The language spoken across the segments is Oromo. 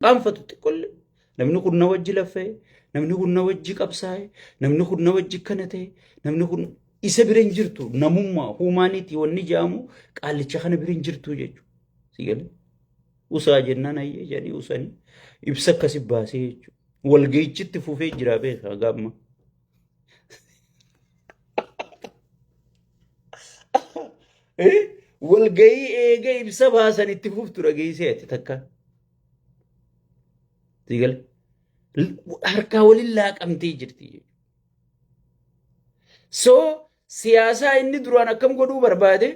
Qaanfatu xiqqollee. Namni kun na wajji laffa'e, namni kun na wajji qabsaa'e, namni kun na wajji kana ta'e, namni kun isa bira hin jirtu namummaa huumaaniitii wanni jedhamu qaallicha kana bira hin jirtu jechuudha. Si galee? Usaa jennaan hayyee jedhanii usanii ibsa akkasi baasee jechuudha. Walga'ichitti fufee jira beekaa gaamma. Walga'ii eega ibsa baasan itti fuftu dhageessee ati takka. Si galee? Harkaa waliin laaqamtee jirti jechuudha. So siyaasaa inni duraan akkam godhuu barbaade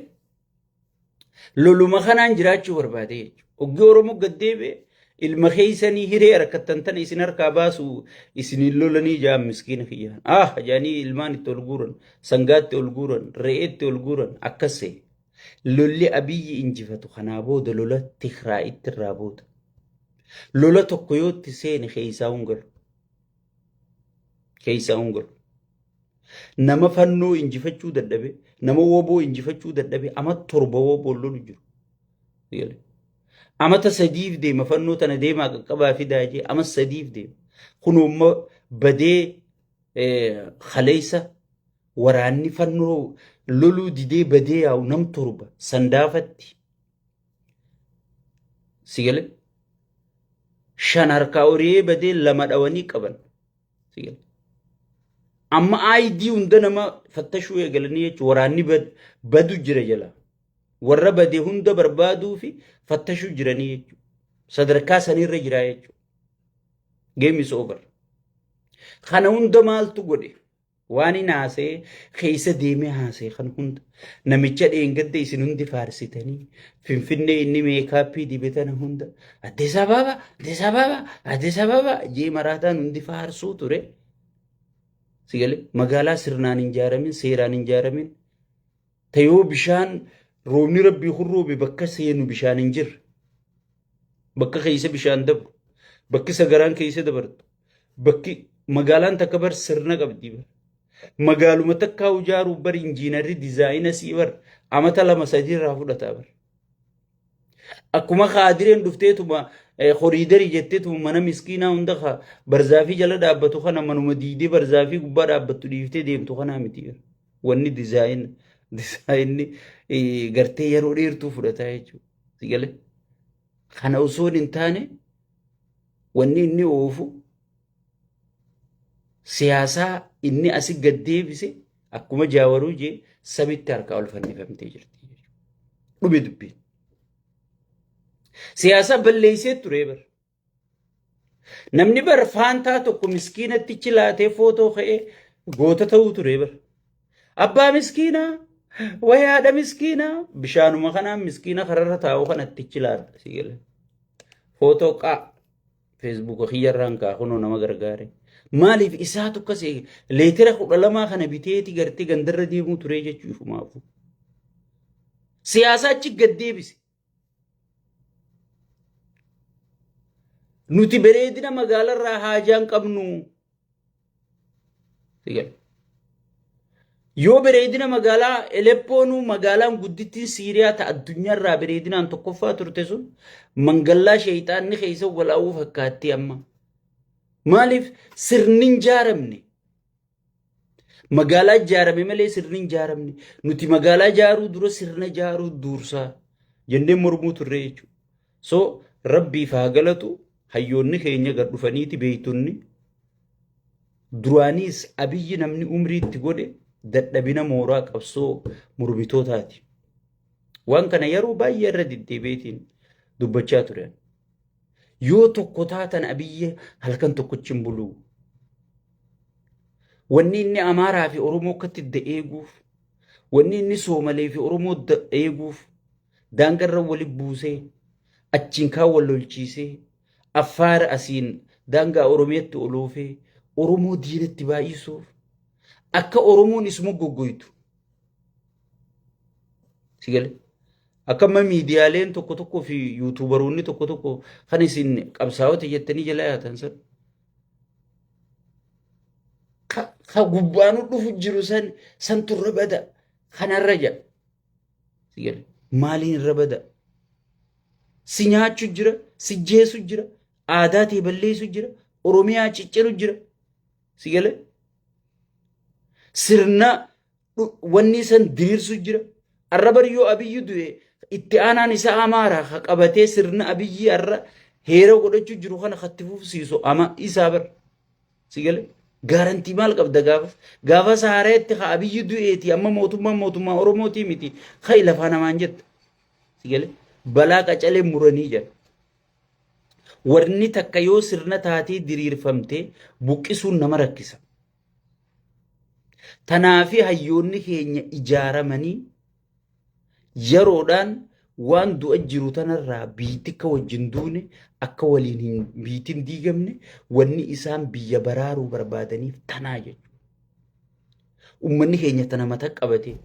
loluma kanaan jiraachuu barbaade jechuudha. Oggii Oromoo gad deebi'e ilma keessanii hiree harkattan tana isin harkaa baasu isiniin lolanii jaan miskiina kiyyaan. Ah jaanii ilmaan itti ol guuran, sangaatti ol guuran, re'eetti ol guuran akkas se'e. Lolli Abiyyi injifatu kanaa booda lola Tigraayitti irraa booda. Lola tokko yoo itti seene keessaa hin galu. Keessaa hin galu. Nama fannoo injifachuu dadhabe, nama woboo injifachuu dadhabe, ama 7 woboon lolu jiru. Amata 3f deema fannoo tana deemaa qaqqabaa fidaa jee ama 3f deema. Kunoo immoo badee kaleessa waraanni fannoo loluu didee badee yaa'u nam 7 sandaafatti. Sigale 5 harkaa horiyee badee 2 dhawanii qaban. Sigale. Amma ID hunda nama fattashuu eegalanii jechuun waraanni badu jira jala. Warra bade hunda barbaaduu fi fattashuu jiranii jechuudha. Sadarkaa sanirra jira jechuudha. Game is over. Kana hunda maaltu godhe? Waan inni haasa'ee keessa deemee haasa'e kan hunda namicha dheengadda isin hundi faarsitanii Finfinnee inni meekaappii dibe tana hunda Addis Ababa Addis Ababa Addis Ababa jee maraataan hundi faarsuu ture. Sigalee magaalaa sirnaan hin ijaaramin seeraan hin ijaaramin tayoo bishaan roobni rabbii kun roobe bakka seenu bishaan hin jirre bakka keessa bishaan dabru bakki sagaraan keessa dabartu Bakki magaalaan takka bar sirna qabdi bar. Magaaluma takkaa ijaaruuf bar injiinarri dizaayina sii bar amata 2 3 irraa fudhataa bar. Akkuma kaadireen dhufteetuma koriidarii jetteetuma mana miskiinaa hunda ka barzaafii jala dhaabbatu kana manuma diidee barzaafii gubbaa dhaabbattu dhiiftee deemtu kanaa miti. Wanni dizaayina dizaayinni gartee yeroo dheertuu fudhataa jechuudha. Si galee? Kana osoo hin taane wanni inni oofu siyaasaa inni asi gad deebise akkuma jaawaruu jee samitti harkaa ol fannifamtee jirti. Dhume dubbiin. Siyaasaa balleessee ture bar. Namni bar faantaa tokko miskiinatti chilaatee footoo ka'ee goota ta'uu ture bar. Abbaa miskiinaa wayi haadha miskiinaa bishaanuma kanaan miskiina kararra taa'u kanatti chilaadha si galee. Footoo qaa feesbuuka kiyyarraan kaa kunoo nama gargaare. Maaliif isaatu akkas leetira 12 kana biteeti gartee gandarra deemuu turee jechuu ifumaafu. Siyaasaa achi gad deebise. Nuti bareedina magaalarraa haajaan qabnu. Yoo bareedina magaalaa Eleppoonuu magaalaan guddittiin Siiriyaa ta addunyaarraa bareedinaan tokkoffaa turte sun mangallaa sheeyxaanni keessa walaa'uu fakkaatti amma. Maaliif sirni hin jaaramne? Magaalaa ijaarame malee sirni hin ijaaramne. Nuti magaalaa ijaaruu dura sirna ijaaruu duursaa jennee mormuu turre jechuudha. So rabbiif haa galatu hayyoonni keenya gad dhufaniiti beektonni duraaniis Abiyyi namni umrii itti godhe dadhabina mooraa qabsoo mormitootaati. Waan kana yeroo baay'ee irra deddeebi'eetiin dubbachaa ture. Yoo tokko taatan Abiyyi halkan tokkochi hin bulu. Wanni inni Amaaraa fi Oromoo akkatti idda eeguuf, wanni inni Soomalee fi Oromoo idda eeguuf, daangarra wali buusee, achiin kaan wal lolchiisee, Affaar asiin daangaa Oromiyaatti oloofee, Oromoo diinatti baay'isuuf, akka Oromoon isuma goggoytu. Si galee? Akka amma miidiyaaleen tokko tokkoo fi yuutuubaroonni tokko tokko kan isin qabsaa'ota jettanii jala yaatan san. Ka gubbaanu dhufu jiru san santu irra bada kanarra jedha. Si galee? Maaliin irra bada? Si nyaachu jira, si jeesu jira. Aadaa tee balleessu jira. Oromiyaa cicciru jira. Si galee? Sirna wanni san diriirsu jira. Arra bar yoo Abiyyi du'e itti aanaan isaa Amaaraa ka qabatee sirna Abiyyi arra heera godhachuu jiru kana katti fufsiisu ama isaa bar. Si galee? Gaarantii maal qabda gaafas? Gaafas haareetti ka Abiyyi du'eeti amma mootummaan mootummaa Oromootii miti ka'i lafaa namaan jetta. Si galee? Balaa qacalee muranii jira. Warni takka yoo sirna taatee diriirfamte buqqisuun nama rakkisa. Tanaafi hayyoonni keenya ijaaramanii yeroodhaan waan du'a jiru tanarraa biitti akka wajjin duune akka waliin hin biitti hin diigamne wanni isaan biyya baraaruu barbaadaniif tanaa jechuudha. Uummanni keenya tana mata qabatee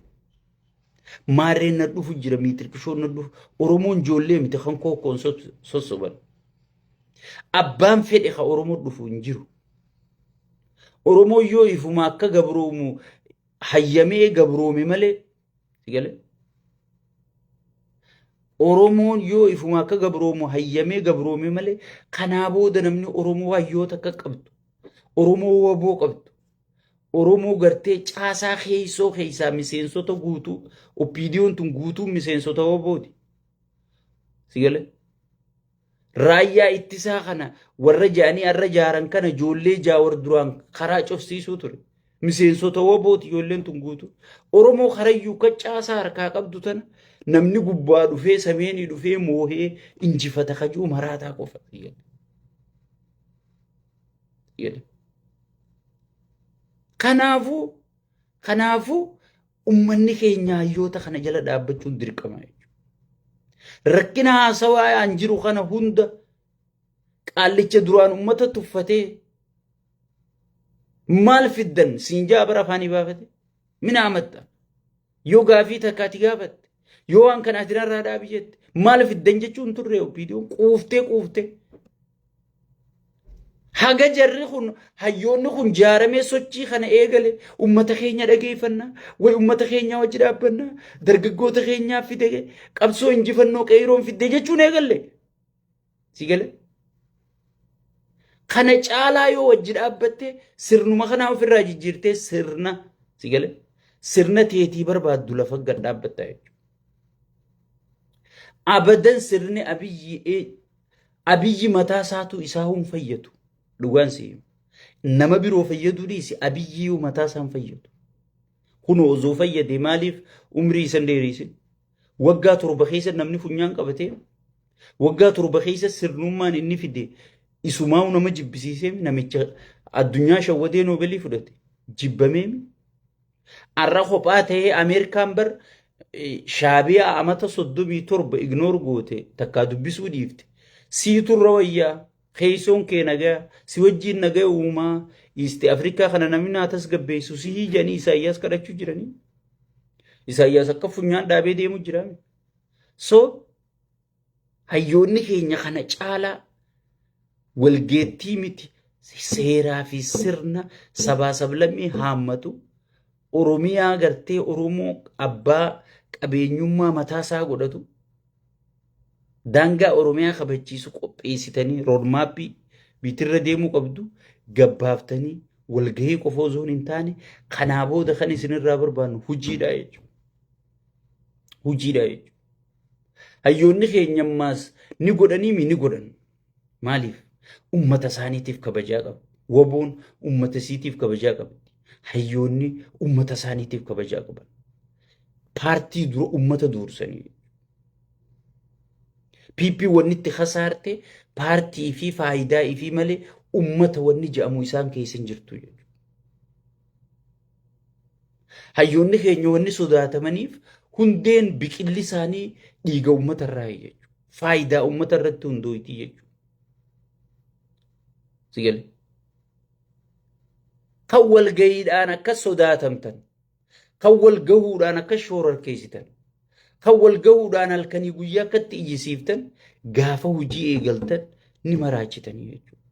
maarreen na dhufu jira miitirkishoon na dhufu Oromoon ijoollee miti kan kookkoon sossoban. Abbaan fedhe ka Oromoo dhufu hin jiru. Oromoon yoo ifuma akka gabroomu hayyamee gabroome malee galee Oromoon yoo ifuma akka gabroomu hayyamee gabroome malee kanaa booda namni Oromoo hayyoota akka qabdu Oromoo waboo qabdu Oromoo gartee caasaa keessoo keessaa miseensota guutuu OPDOn tun guutuu miseensota wabooti. Si galee? Raayyaa ittisaa kana warra ja'anii har'a jaaran kana ijoollee jaawar duraan karaa cufsiisuu ture. Miseensota wabooti ijoolleen tun guutuu. Oromoo karayyuu ka caasaa harkaa qabdu tana namni gubbaa dhufee sameenii dhufee moohee injifata kajuu maraataa qofa. Kanaafuu ummanni keenya hayyoota kana jala dhaabbachuun dirqama jechuudha. Rakkina haasawaa an jiru kana hunda qaallicha duraan ummata tuffatee maal fiddan siin jaa bara afaanii baafate mina amatta yoo gaafii takka ati gaafatte yoo waan kana ati narraa dhaabi jette maal fiddan jechuun turre OPDOn quuftee quuftee. Haga jarri kun hayyoonni kun jaaramee sochii kana eegale ummata keenya dhageeffanna way ummata keenya wajji dhaabbanna dargaggoota keenyaa fide qabsoo injifannoo qeeyroon fidde jechuun eegalle. Si gale? Kana caalaa yoo wajji dhaabbatte sirnuma kanaa ofirraa jijjiirtee sirna si gale? Sirna teetii barbaaddu lafa gad dhaabbatta jechuudha. Abadan sirni Abiyyi Abiyyi mataa isaatu isaa hin fayyadu. Dhugaan si hima. Nama biroo fayyaduu dhiisi Abiyyi yoo mataa isaa hin fayyadu. Kunoo osoo fayyade maaliif umrii isan dheeressin? Waggaa 7 keessa namni funyaan qabatee waggaa 7 keessa sirnummaan inni fide isumaa nama jibbisiisee namicha addunyaa shawwadee noobelii fudhate jibbamee Arra kophaa ta'ee Ameerikaan bar shaabiyaa amata 37 ignoor goote takkaa dubbisuu dhiifte. Siitu irra wayyaa keessoon kee nagaa si wajjiin nagaa uumaa Iisti Afrikaa kana namni naa tasgabbeessu si jedhanii Isaayyaas kadhachuu jiranii. Isaayyaas akka funyaan dhaabee deemu jira. So hayyoonni keenya kana caalaa walgeettii miti seeraa fi sirna sabaa sablammii haammatu Oromiyaa gartee Oromoo abbaa qabeenyummaa mataasaa godhatu daangaa Oromiyaa kabachiisu qopheessitanii roodmaappii biitirra deemuu qabdu gabbaaftanii walgahii qofa osoo hin taane kanaa booda kan isinirraa barbaannu hojiidha jechuudha. Hojiidha jechuudha. Hayyoonni keenya ammaas ni godhanii mi ni godhan. Maaliif? Ummata isaaniitiif kabajaa qabu. Waboon ummata isiitiif kabajaa qabdi. Hayyoonni ummata isaaniitiif kabajaa qaban. Paartii dura ummata duursanii. PP wanni itti kasaarte paartii fi faayidaa ifii malee ummata wanni jedhamu isaan keessa hin jirtu jechuudha. Hayyoonni keenya wanni sodaatamaniif hundeen biqilli isaanii dhiiga uummata irraa jechuudha. Faayidaa uummata irratti hundooyti jechuudha. Si galee? Kan walgayiidhaan akka sodaatamtan, kan wal gahuudhaan akka shoorarkeessitan, kan wal gahuudhaan halkanii guyyaa akkatti iyyisiiftan gaafa hojii eegaltan ni maraachitanii jechuudha.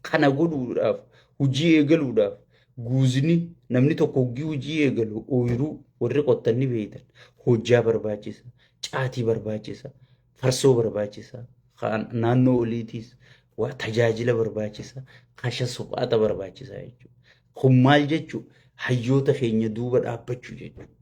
Kana godhuudhaaf hojii eegaluudhaaf guuzni namni tokko hoggii hojii eegalu ooyiruu warri qottan ni beektan hojjaa barbaachisa, caatii barbaachisa, farsoo barbaachisa, kan naannoo oliitiis Waa tajaajila barbaachisa, kasha suphaata barbaachisa jechuudha. Kun maal jechuudha? Hayyoota keenya duuba dhaabbachuu jechuudha.